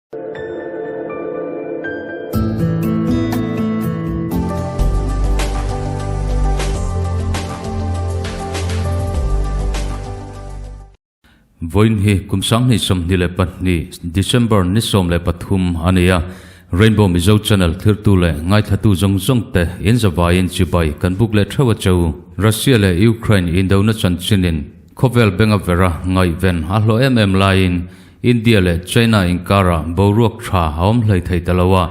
Vawiin hi kum 2022 December ni 13 a ni a, Rainbow Mizo Channel thirtu leh ngaithlatu zawng zawng te in zavaiin chibai kan buk leh theuh a cheu. Russia leh Ukraine indona chanchinin khawvel benga vera ngaihven a hlawh em em laiin India leh China inkarah boruak tha a awm hlei thei ta lo a,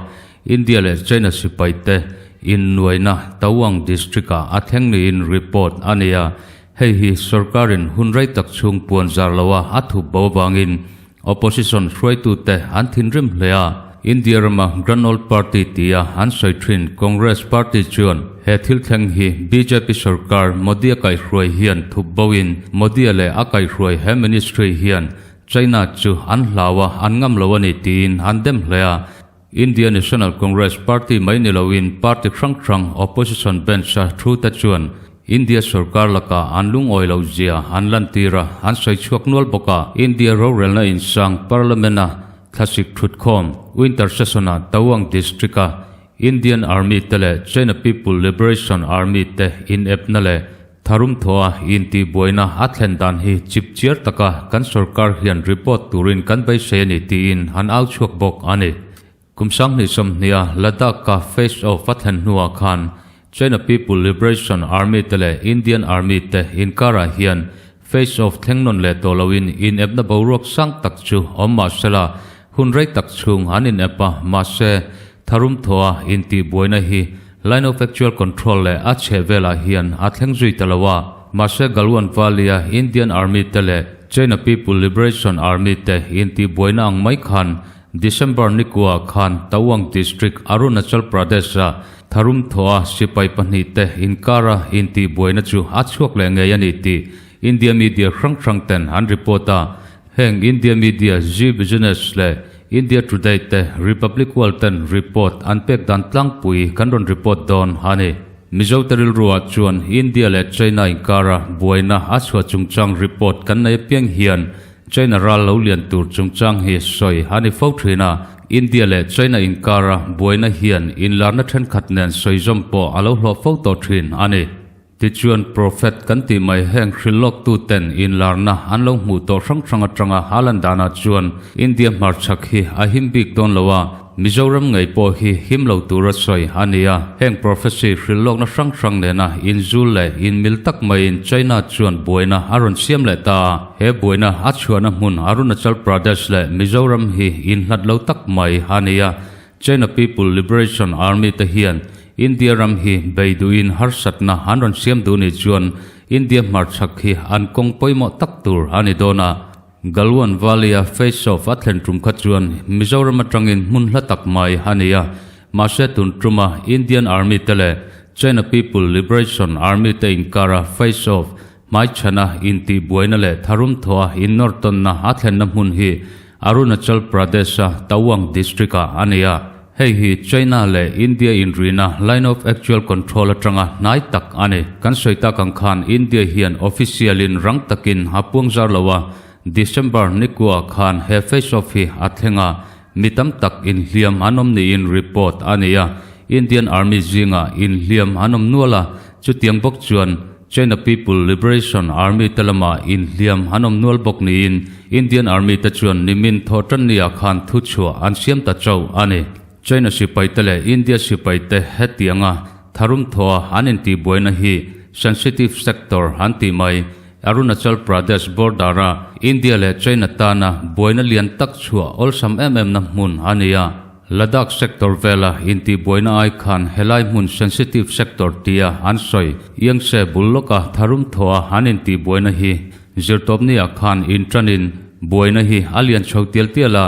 India leh China sipai te innuaina Tawang District-ah a thleng niin report a ni a, hei hi sorkarin hun rei tak chhung puan zar loa a thup bo avangin opposition hruaitute an thinrim hle a. India rama Grand Old Party tia an sawi thin Congress Party chuan he thil thleng hi bjp sorkar Modi-a kaihhruai hian thup boin Modi-a leh a kaihhruai he ministry hian China chu an hlau a, an ngam lo a ni tiin an dem hle a. India National Congress party mai ni loin party hrang hrang opposition bench-a thu te chuan India sorkar lakah an lungawi loh zia an lantir a, an sawi chhuak nual bawk a. India rorelna insang Parliament-a thlasik thutkhawm Winter Session-ah Tawang District-a Indian Army te leh China People Liberation Army te inepna leh Tharum thawha intihbuaina a thlen dan hi chip chiar taka kan sorkar hian report turin kan beisei a ni tiin an au chhuak bawk a ni. Kum 2020 a Ladakh-a face off a thlen hnuah khan China People Liberation Army te leh Indian Army te inkarah hian face off thleng nawn leh tawh loin inepna boruak sang tak chu awm mah sela hun rei tak chhung an inep a, mahse Tharum thawha intihbuaina hi Line of Actual Control leh a chheh velah hian a thleng zui ta lo a, mahse Galwan Valley-a Indian Army te leh China People Liberation Army te intihbuaina ang mai khan December nikuaah khan Tawang District, Arunachal Pradesh-a tharum thawha sipai pahnihte inkara intihbuaina chu a chhuak leh ngei a ni tih India media hrang hrang ten an report a. Heng India media Zee Business leh India Today te Republic World ten report an pek dan tlangpui kan rawn report dawn a ni. Mizo te rilruah chuan India leh China inkara buaina a chhuah chungchang report kan nei apiang hian China ral lo lian tur chungchang hi sawi a ni fo thin a, India leh China inkara buaina hian inlarna thenkhat nen sawizawm pawh a lo hlawh fo tawh thin a ni. Tichuan, Prophet kan tih mai heng hrilhlawktu ten inlarna an lo hmuh tawh hrang hrang atanga a lan danah chuan India hmarchhak hi a him bik dawn lo a, Mizoram ngei pawh hi him lo tura sawi a ni a. Heng prophecy hrilhlawkna hrang hrang nena inzul leh inmil tak maiin China chuan buaina a rawn siam leh ta a, he buaina a chhuahna hmun Arunachal Pradesh leh Mizoram hi inhlat lo tak mai a ni a. China People Liberation Army te hian India ram hi bei duhin harsatna an rawn siam duh nih chuan India hmarchhak hi an kawng pawimawh tak tur a ni dawn a. Galwan Valley-a face off a thlen tum kha chuan Mizoram atangin hmun hla tak mai a ni a, mahse tun tuma Indian Army te leh China People Liberation Army te inkara face off hmaichhana intihbuaina leh tharum thawha innawrtawnna a thlenna hmun hi Arunachal Pradesh-a Tawang District-ah a ni a. Hei hi China leh India inrina Line of Actual Control atanga hnai tak a ni. Kan sawi tak ang khan India hian official-in rang takin a puang zar lo a, December nikuaah khan he face-off hi a thleng a, mi tam tak inhliam an awm niin report a ni a. Indian Army zingah inhliam an awm nual a, chutiang bawk chuan China People Liberation Army te lamah inhliam an awm nual bawk niin Indian Army te chuan nimin thawhtanniah khan thuchhuah an siam ta chauh a ni. China sipai te leh India sipai te hetianga tharum thawha an intihbuaina hi sensitive sector an tih mai. Arunachal Pradesh border-a India leh China tana buaina lian tak chhuah awlsam em em na hmun a ni a. Ladakh sector vela intihbuaina ai khan helai hmun sensitive sector tia an sawi Yangtze bul lawka tharum thawha an intihbuaina hi zirtawpniah khan inṭanin buaina hi a lian chho tial tial a,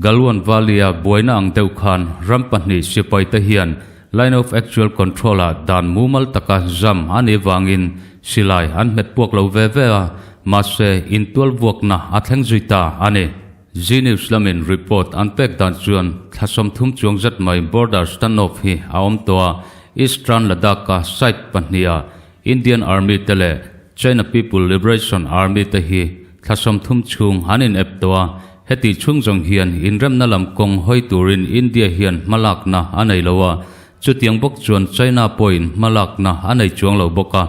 Galwan Valley-a buaina ang deuh khan ram pahnih sipaite hian Line of Actual Control-ah dan mumal taka zam a nih vangin silai an hmet puak lo ve ve a, mahse intual vuakna a thleng zui ta a ni. Zee News lamin report an pek dan chuan thla 30 chuang zet mai border standoff hi a awm tawh a, Eastern Ladakh-a site pahniha Indian Army te leh China People Liberation Army te hi thla 30 chhung an inep tawh a. Heti chhung zawng hian inremna lam kawng hawi turin India hian hmalakna a nei lo a, chutiang bawk chuan China pawhin hmalakna a nei chuang lo bawk a.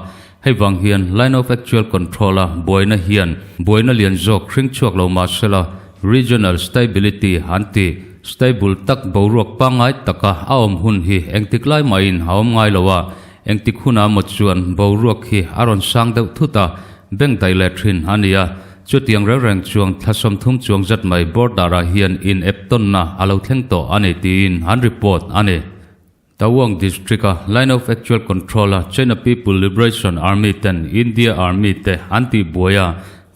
Hei vang hian Line of Actual Control-a buaina hian buaina lian zawk hring chhuak lo mah sela, Regional Stability an ti. Stable tak boruak pangngai taka a awm hun hi engtik lai mahin a awm ngai lo a, engtik hunah maw chuan boruak hi a rawn sang deuh thut a, bank daih leh thin a ni a. Chutiang reng reng chuang thla 30 chuang zat mai border-ah hian in ep tawnna a lo thleng tawh a ni tiin an report a ni. Tawang District-a Line of Actual Control-a China People Liberation Army ten India Army te an tihbuai a,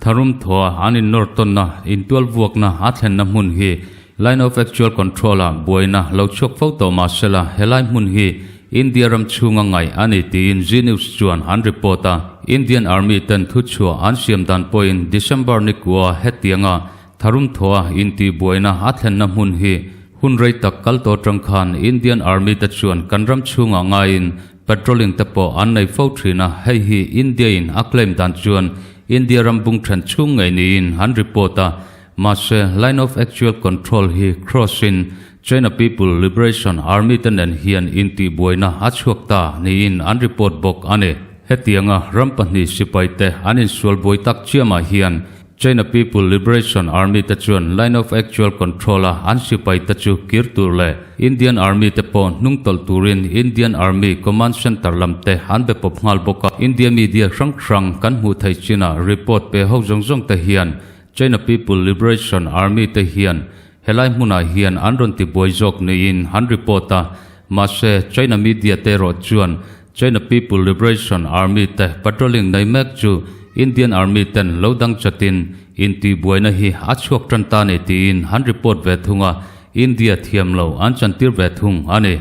tharum thaw a an innawr tawnna intual vuakna a thlenna hmun hi Line of Actual Control-a buaina lo chhuak fo tawh mah sela helai hmun hi India ram chhunga ngaih a ni tiin Zee News chuan an report a. Indian Army ten thuchhuah an siam dan pawhin December ni kua hetianga Tharum thaw a intihbuaina a thlenna hmun hi hun rei tak kal tawh atang khan Indian Army te chuan kan ram chhungah ngaiin patrolling te pawh an nei fo thin a, hei hi India in a claim dan chuan India ram bung then chhung ngei niin an report a, mahse line of actual control hi cross in China People Liberation Army te nen hian intihbuaina a chhuak ta niin an report bawk a ni. Hetianga ram pahnih sipai te an insual buai tak chiamah hian China People Liberation Army te chuan Line of Actual Control a an sipai te chu kir tur leh Indian Army te pawh hnung tawlh turin Indian Army Command Centre lam te an be pawp nghal bawk a. India media hrang hrang kan hmuh theih chinah report pe ho zawng zawng te hian China People Liberation Army te hian helai hmunah hian an rawn ti buai zawk niin an report a, mahse China media te erawh chuan China People Liberation Army te patrolling nei mek chu Indian Army ten lo dang chatin intihbuaina hi a chhuak tan ta ni tiin an report ve thung a, India thiam lo an chantir ve thung a ni.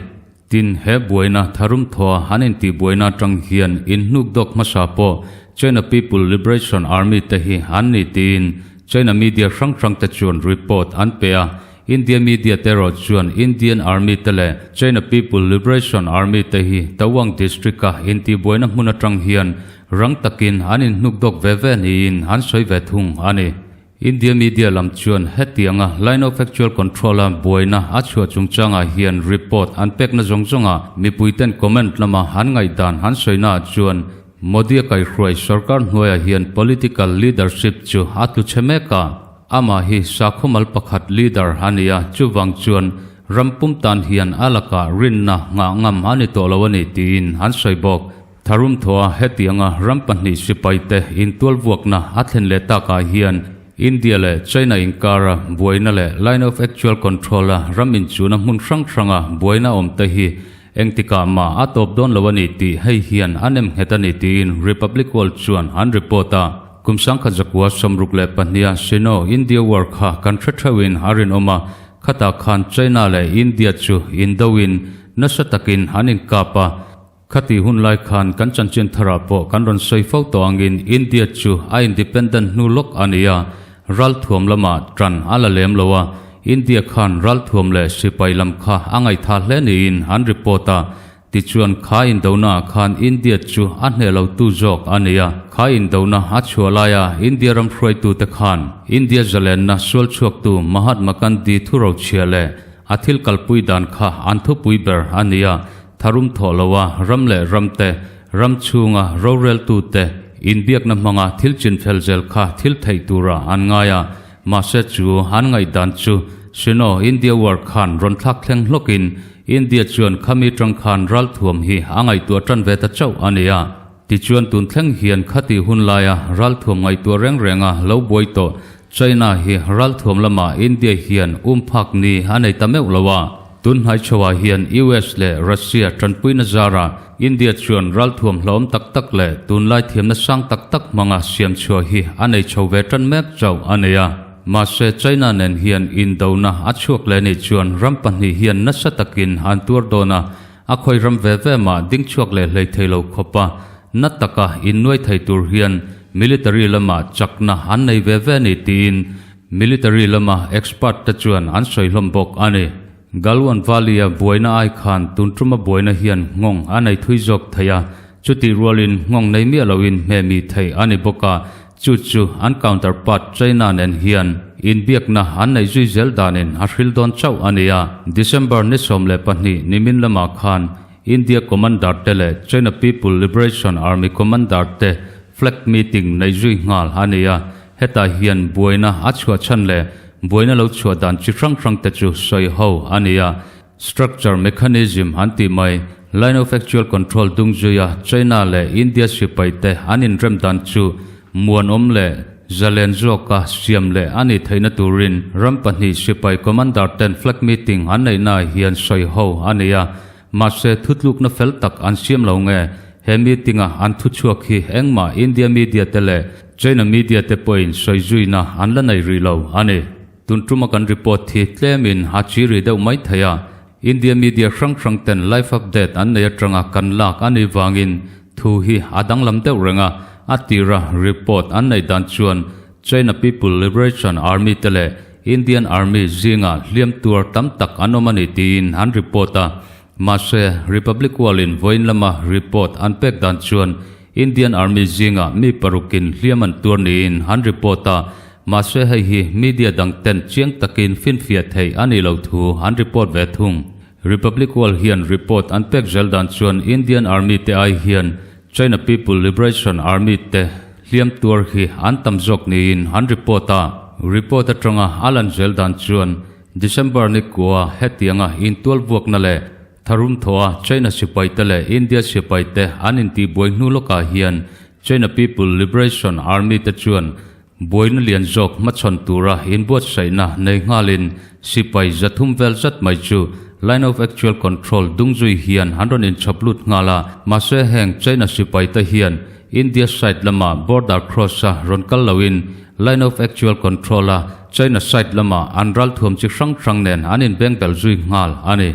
Tin, he buaina tharum thaw an intihbuaina atang hian inhnuk dawk hmasa pawh China People Liberation Army te hi an ni tiin China media hrang hrang te chuan report an pe a, India media te erawh chuan Indian Army te leh China People Liberation Army te hi Tawang District-a intihbuaina hmun atang hian rang takin an inhnuk dawk ve ve niin an sawi ve thung a ni. India media lam chuan hetianga Line of Actual Control-a buaina a chhuah chungchangah hian report an pekna zawng zawngah mipuiten comment lama an ngaihdan an sawinaah chuan Modi-a kaihhruai sorkar hnuaiah hian political leadership chu a tlu chhe mek a. Amah hi sakhumal pakhat leader a ni a, chuvang chuan ram pum tan hian a lakah rinna nghah ngam a ni tawh lo a ni tiin an sawi bawk. Tharum thaw a hetianga ram pahnih sipaite intualvuakna a thlen leh takah hian India leh China inkara buaina leh Line of Actual Control-a ram inchuna hmun hrang hranga buaina awmte hi Engtikah mah a tawp dawn lo a ni tih hei hian a nem nghet a ni tiin Republic World chuan an report a. Kum 1964 a Sino India War kha kan hre theuhin a rinawm a, khatah khan China leh India chu indoin nasa takin an inkap a. Khati hun lai khan kan chanchin tharah pawh kan rawn sawi fo tawh angin India chu a independent hnu lawk a ni a, Ralthuam lamah ṭan a la lem lo a, India khan ralthuam leh sipai lam kha a ngaihthah hle niin an report a, tichuan kha indonaah khan India chu a hneh lo tu zawk a ni a, kha indona a chhuah laia India ram hruaitute khan India zalenna sual chhuaktu Mahatma Gandhi thurochhia leh a thil kalpui dan kha an thupui ber a ni a, Tharum thawh loa ram leh ramte, ram chhunga roreltute inbiakna hmanga thil chinfel zel kha thil theih tura an ngai a, mahse chu an ngaihdan chu Sino India War khan rawn thlak thleng hlawkin India chuan khami tang khan ralthuam hi a ngaihtuah tan ve ta chauh a ni a. Tichuan tun thleng hian khati hun laia ralthuam ngaihtuah reng renga lo buai tawh China hi ralthuam lamah India hian um phak ni a nei ta meuh lo a. Tun hnai chhoah hian US leh Russia tanpuina zarah India chuan ralthuam hlauhawm tak tak leh tunlai thiamna sang tak tak hmanga siam chhuah hi a nei chho ve tan mek chauh a nei a. Mahse China nen hian indona a chhuak leh nih chuan ram pahnih hian nasa takin an tuar dawn a, A khawi ram ve ve mah ding chhuak leh hlei thei lo khawp a, na taka innuai thei tur hian military lama chakna an nei ve ve ni tiin military lama expert te chuan an sawi hlawm bawk a ni. Galwan Valley-a buaina ai khan tun tuma buaina hian nghawng a nei thui zawk thei a, chutih rualin nghawng nei miah loin hmehmi theih a ni bawk a, chu chu an counterpart China nen hian. inbiakna an neih zui zel danin a hril dawn chauh a ni a. December ni 12 nimin lamah khan India Commander te leh China People Liberation Army Commander te flag meeting nei zui nghal a ni a, hetah hian buaina a chhuah chhan leh buaina lo chhuah dan chi hrang hrang te chu sawi ho a ni a. Structure mechanism an tih mai, Line of Actual Control dung zuia China leh India sipai te an inrem dan chu muanawm leh zalen zawka siam leh a nih theihna turin ram pahnih sipai commander ten flag meeting an neihnaah hian sawi ho a ni a. Mahse thutlukna fel tak an siam lo nge he meeting-a an thuchhuak hi engmah India media te leh China media te pawhin sawi zuina an la nei rih lo a ni. Tun tuma kan report hi tlemin a chi ri deuh mai thei a, India media hrang hrang ten live update an nei atanga kan lak a nih vangin thu hi a danglam deuh reng a, a tira report an neih dan chuan China People Liberation Army te leh Indian Army zingah hliam tuar tam tak an awm a ni tiin an report a, mahse Republic World-in vawiin lama report an pek dan chuan Indian Army zingah mi parukin hliam an tuar niin an report a, Mahse hei hi media dang ten chiang takin finfiah theih a nih loh thu an report ve thung. Republic World hian report an pek zel dan chuan Indian Army te ai hian China People Liberation Army te hliam tuar hi an tam zawk niin an report a. Report atanga a lan zel dan chuan December ni kua hetianga intual vuakna leh tharum thawha China sipai te leh India sipai te an intihbuai hnu lawkah hian China People Liberation Army te chuan Buaina lian zawk hmachhawn tura inbuatsaihna nei nghalin sipai 300 vel zat mai chu Line of Actual Control dung zui hian an rawn inchhawp lut nghal a, mahse heng China sipai te hian India side lama border cross-a rawn kal loin Line of Actual Control-a China side lama an ralthuam chi hrang hrang nen an inbeng bel zui nghal a ni.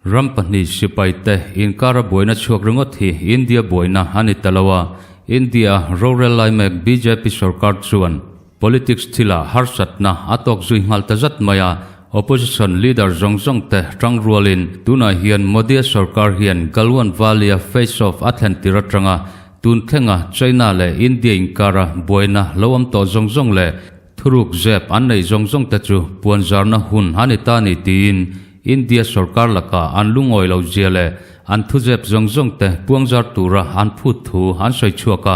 Ram pahnih sipai te inkara buaina chhuak ringawt hi India buaina a ni ta lo a, India rorel lai mek bjp sorkar chuan politics thilah harsatna a tawk zui nghal ta zat mai a, opposition leader zawng zawng te tang rualin tunah hian Modi-a sorkar hian Galwan Valley-a face off a thlen tir atanga tun thlenga China leh India inkara buaina lo awm tawh zawng zawng leh thuruk zep an neih zawng zawng te chu puanzarna hun a ni ta ni tiin India sorkar lakah an lungawi lo zia leh an thuzep zawng zawng te puangzar tura an phut thu an sawi chhuak a,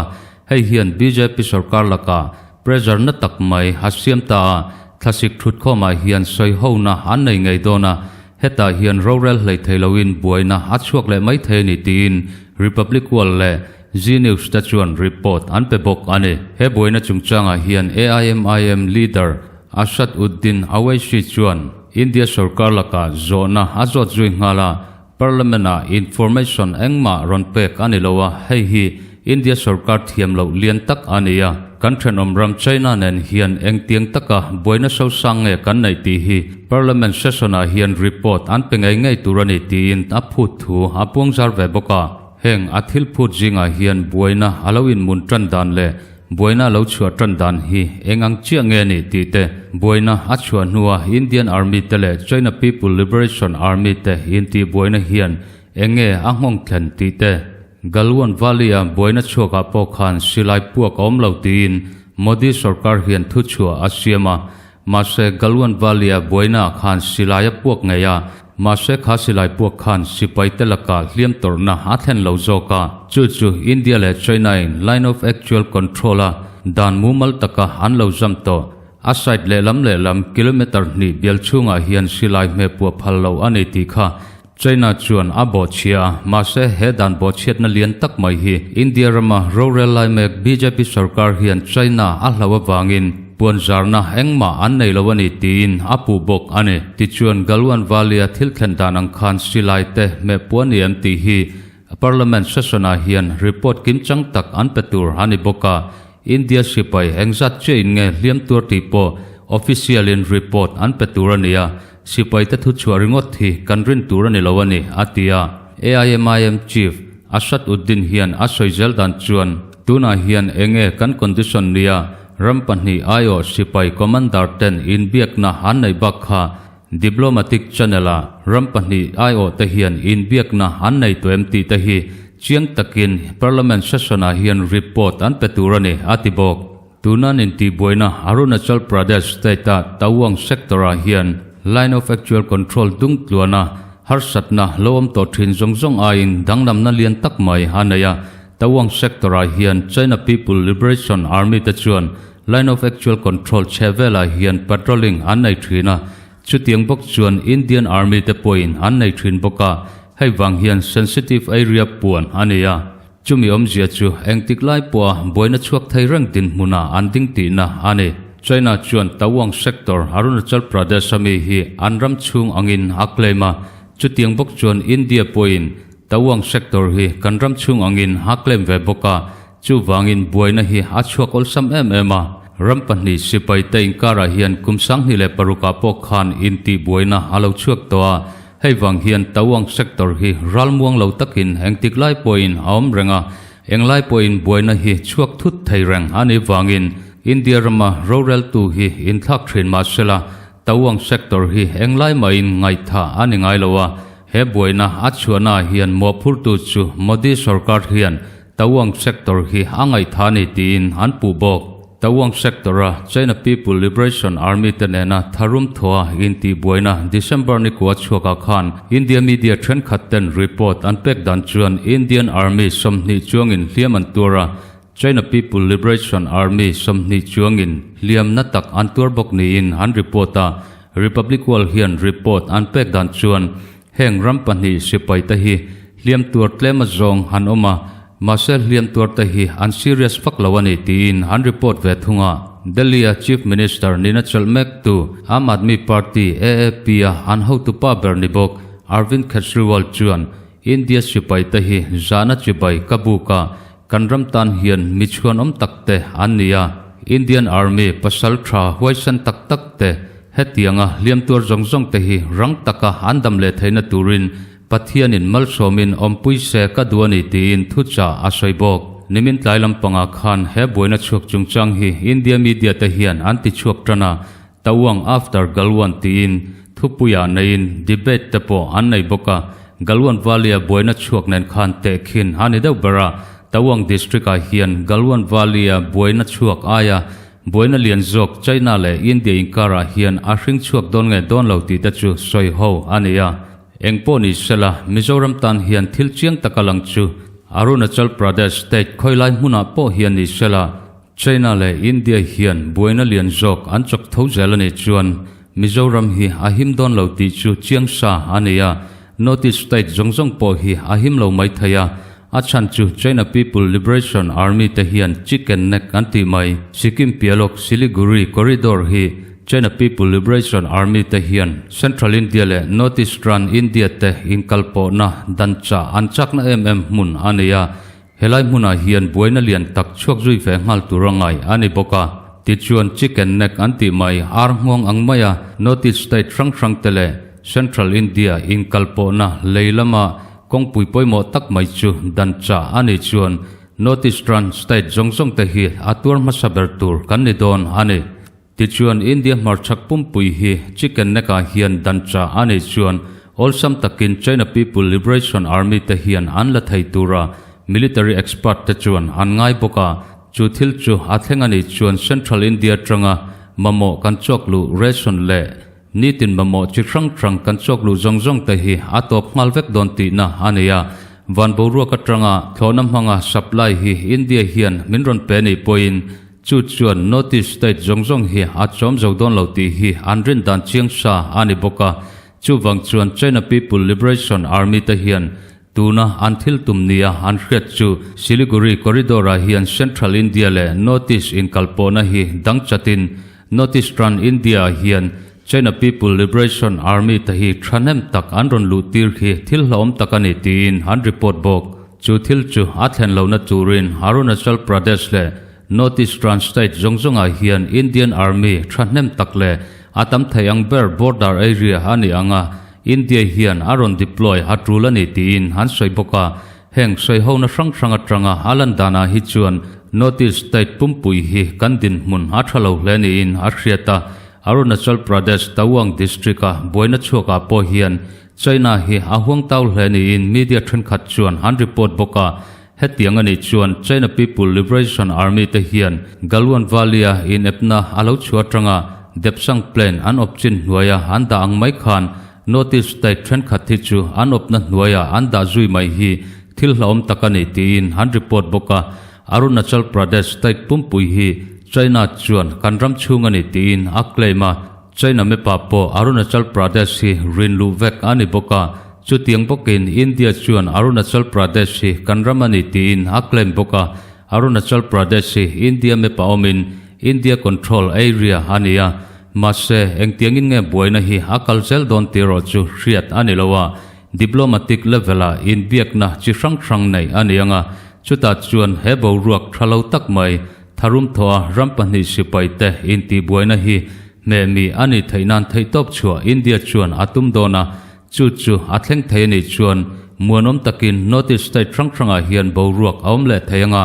hei hian bjp sorkar lakah pressure na tak mai a siam ta a, thlasik thutkhawmah hian sawi hona an nei ngei dawn a, hetah hian rorel hlei thei loin buaina a chhuak leh mai thei a ni tiin Republic World leh Zee News te chuan report an pe bawk a ni. He buaina chungchangah hian AIMIM leader Asad Uddin Owaisi chuan India sorkar lakah zawhna a zawt zui nghal a, Parliament-ah information engmah rawn pek a ni lo a, hei hi India sorkar thiam loh lian tak a ni a, kan thenawm ram China nen hian engtiang taka buaina sosang nge kan neih tih hi Parliament session-ah hian report an pe ngei ngei tur a ni tiin a phut thu a puangzar ve bawk a. Heng a thil phut zingah hian buaina a lo inmun tan dan leh buaina a lo chhuah tan dan hi eng ang chiah nge ni tih te, buaina a chhuah hnua Indian Army te leh China People Liberation Army te intih buaina hian eng nge a nghawng thlen tih te, Galwan Valley-a buaina chhuakah pawh khan silai puak a awm lo tiin Modi sorkar hian thuchhuah a siam a, Mahse, Galwan Valley-a buainaah khan silai a puak ngei a, mahse kha silai puak khan sipaite lakah hliam tawrhna a thlen lo zawk a. Chu chu India leh China-in Line of Actual Control-a dan mumal taka an lo zam tawh. A side lehlam lehlam kilometre hnih bial chhungah hian silai hmeh puah phal lo a ni tih kha China chuan a bawhchhia a, mahse he dan bawhchhiatna lian tak mai hi India rama rorel lai mek bjp sorkar hian China a hlau avangin puanzarna engmah an nei lo a ni tiin a puh bawk a ni. Tichuan Galwan Valley-a thil thlen dan ang khan silai te hmeh puan ni em tih hi Parliament session-ah hian report kimchang tak an pe tur a ni bawk a, India sipai engzat chiah in nge hliam tuar tih pawh official in report an pe tur a ni a, sipai te thu chhuah ringawt hi kan rin tur a ni lo a ni, a ti a. AIMIM Chief Asad Uddin hian a sawi zel dan chuan, Tunah hian enge kan condition nia ram pahnih aiawh sipai commander ten inbiakna an neih bak kha Diplomatic channel ah ram pahnih aiawh te hian inbiakna an nei tawh em tih te hi chiang takin Parliament session ah hian report an pe tur a ni, a ti bawk. Tuna an intihbuaina Arunachal Pradesh state-a Tawang sector-ah hian Line of Actual Control dung tluana harsatna lo awm tawh thin zawng zawng aiin danglamna lian tak mai a nei a. Tawang sector-ah hian China People Liberation Army te chuan Line of Actual Control chhe velah hian patrolling an nei thin a, chutiang bawk chuan Indian Army te pawhin an nei thin bawk a, hei vang hian sensitive area puan a ni a. Chumi awmzia chu engtik lai pawha buaina chhuak thei reng dinhmunah an ding tihna a ni. China chuan Tawang sector Arunachal Pradesh ami hi an ram chhung angin a claim a, chutiang bawk chuan India pawhin Tawang sector hi kan ram chhung angin a claim ve bawk a, chuvangin buaina hi a chhuak awlsam em em a. Ram pahnih sipai te inkarah hian kum 2006 ah pawh khan intihbuaina a lo chhuak tawh a, Hei vang hian Tawang sector hi ralmuang lo takin engtik lai pawhin a awm reng a, englai pawhin buaina hi chhuak thut thei reng a nih vangin India rama roreltu hi inthlak thin mah sela Tawang sector hi englai mahin ngaihthah a ni ngai lo a, he buaina a chhuahna ah hian mawhphurtu chu Modi sorkar hian Tawang sector hi a ngaihthah a ni tiin an puh bawk. Tawang sector-a China People Liberation Army te nena tharum thawha intihbuaina December ni kua chhuakah khan India media thenkhat ten report an pek dan chuan Indian Army 20 chuangin hliam an tuar a, China People Liberation Army 20 chuangin hliam na tak an tuar bawk niin an report a, Republic World hian report an pek dan chuan heng ram pahnih sipai te hi hliam tuar tlem azawng an awm a, Mahse hliam tuarte hi an serious vak lo a ni tiin an report ve thung a. Delhi-a Chief Minister nina chelh mek tu Aam Aadmi Party, AAP, a an hotupa ber ni bawk Arvind Kejriwal chuan India sipai te hi zahna chibai ka buk a, kan ram tan hian mi chhuanawm tak te an ni a, Indian Army pasal tha huaisen tak tak te hetianga hliam tuar zawng zawng te hi rang taka an dam leh theihna turin Pathianin malsawmin awmpui se ka duh a ni tiin thuchah a sawi bawk. Nimin tlai lampangah khan he buaina chhuak chungchang hi India media te hian an ti chhuak tan a, Tawang after Galwan tiin thupuiah neiin debate te pawh an nei bawk a. Galwan Valley-a buaina chhuak nen khan tehkhin a ni deuh ber a, Tawang district-ah hian Galwan Valley-a buaina chhuak aia buaina lian zawk China leh India inkarah hian a hring chhuak dawn nge dawn lo tih te chu sawi ho a ni a. Eng pawh ni sela, Mizoram tan hian thil chiang tak a lang chu Arunachal Pradesh state khawilai hmunah pawh hian ni sela, China leh India hian buaina lian zawk an chawk tho zel a nih chuan Mizoram hi a him dawn lo tih chu chiang sa a ni a, North East state zawng zawng pawh hi a him lo mai thei a, a chhan chu China People Liberation Army te hian chicken neck an tih mai. Sikkim Pialok Siliguri corridor hi China People Liberation Army te hian Central India leh North Eastern India te inkalpawhna dan chah an chakna em em hmun a nei a, helai hmunah hian buaina lian tak chhuak zui ve nghal tur a ngai a ni bawk a. Tichuan chicken neck an tih mai ar hmuang ang maia North East state hrang hrang te leh Central India inkalpawhna lei lama kawngpui pawimawh tak mai chu dan chah a nih chuan North Eastern state zawng zawng te hi a tuar hmasa ber tur kan ni dawn a ni. Tichuan India hmarchhak pumpui hi chicken neck ah hian dan chah a nih chuan awlsam takin China People Liberation Army te hian an la thei tura military expert te chuan an ngai bawk a, chu thil chu a thleng a nih chuan Central India atanga mamawh kan chawk luh ration leh Nitin mamawh chi hrang hrang kan chawk luh zawng zawng te hi a tawp nghal vek dawn tihna a ni a. Van boruak atanga thlawhna hmanga supply hi India hian min rawn pe nih pawhin chu chuan North East state zawng zawng hi a chawm zo dawn lo tih hi an rin dan chiang sa a ni bawk a. Chuvang chuan China People Liberation Army te hian Tuna an thil tum nia an hriat chu Siliguri corridor-ah hian Central India leh North East inkalpawhna hi dang chatin North Eastern India-ah hian China People Liberation Army te hi thahnem tak an rawn luh tir hi thil hlauhawm tak a ni tiin an report bawk. Chu thil chu a thlen lohna turin Arunachal Pradesh leh North Eastern state zawng zawngah hian Indian Army thahnem tak leh a tam thei ang ber border area a ni ang a, India hian a rawn deploy a tul a ni tiin an sawi bawk a, heng sawihona hrang hrang atanga a lan danah hi chuan North East state pumpui hi kan dinhmun a tha lo hle niin a hriat a, Arunachal Pradesh Tawang district-a buaina chhuakah pawh hian China hi a huangtau hle niin media thenkhat chuan an report bawk a. Hetiang a nih chuan China People Liberation Army te hian Galwan Valley-a inepna a lo chhuah atanga Depsang Plain an awp chin hnuaia an dah ang mai khan Northeast state thenkhat hi chu an awpna hnuaia an dah zui mai hi thil hlauhawm tak a ni tiin an report bawk a. Arunachal Pradesh state pumpui hi China chuan kan ram chhung a ni tiin a claim a. China mepa pawh Arunachal Pradesh hi rin luh vek a ni bawk a, chutiang bawkin India chuan Arunachal Pradesh hi kan ram a ni tiin a claim bawk a, Arunachal Pradesh hi India mepa awmin India control area a ni a, mahse engtiangin nge buaina hi a kal zel dawn tih erawh chu hriat a ni lo a, diplomatic level-ah inbiakna chi hrang hrang neih a ni ang a, chutah chuan he boruak tha lo tak mai Tharum thawha ram pahnih sipaite intihbuaina hi hmehmi a nih theih nan theihtawp chhuah India chuan a tum dawn a, chu chu a thleng thei a nih chuan muanawm takin North East state hrang hrangah hian boruak a awm leh thei ang a,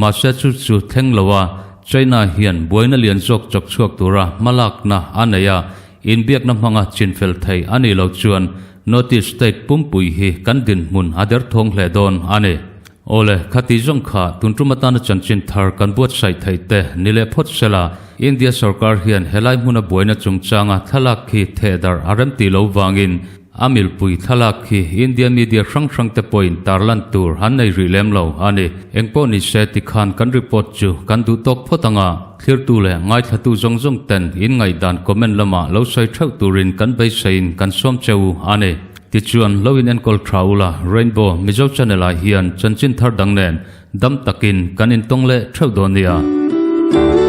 mahse chu chu thleng lo a, China hian buaina lian zawk chawk chhuak tura hmalakna a nei a, inbiakna hmanga chinfel thei a nih loh chuan North East state pumpui hi kan dinhmun a derthawng hle dawn a ni. Awle, khati zawng kha tun tum atana chanchin thar kan buatsaih theih te ni leh phawt sela, India sorkar hian helai hmuna buaina chungchanga thlalak khi thehdarh a rem tih lo vangin a milpui thlalak khi India media hrang hrang te pawhin tarlan tur an nei rih lem lo a ni. Engpawh ni se tikhan kan report chu kan duh tawk phawt anga thlirtu leh ngaithlatu zawng zawng ten in ngaihdan comment lamah lo sawi theuh turin kan beiseiin kan sawm che u a ni. Tichuan, lo in enkawl tha ula, Rainbow Mizo Channel ah hian chanchin thar dang nen dam takin kan intawng leh theuh dawn nia.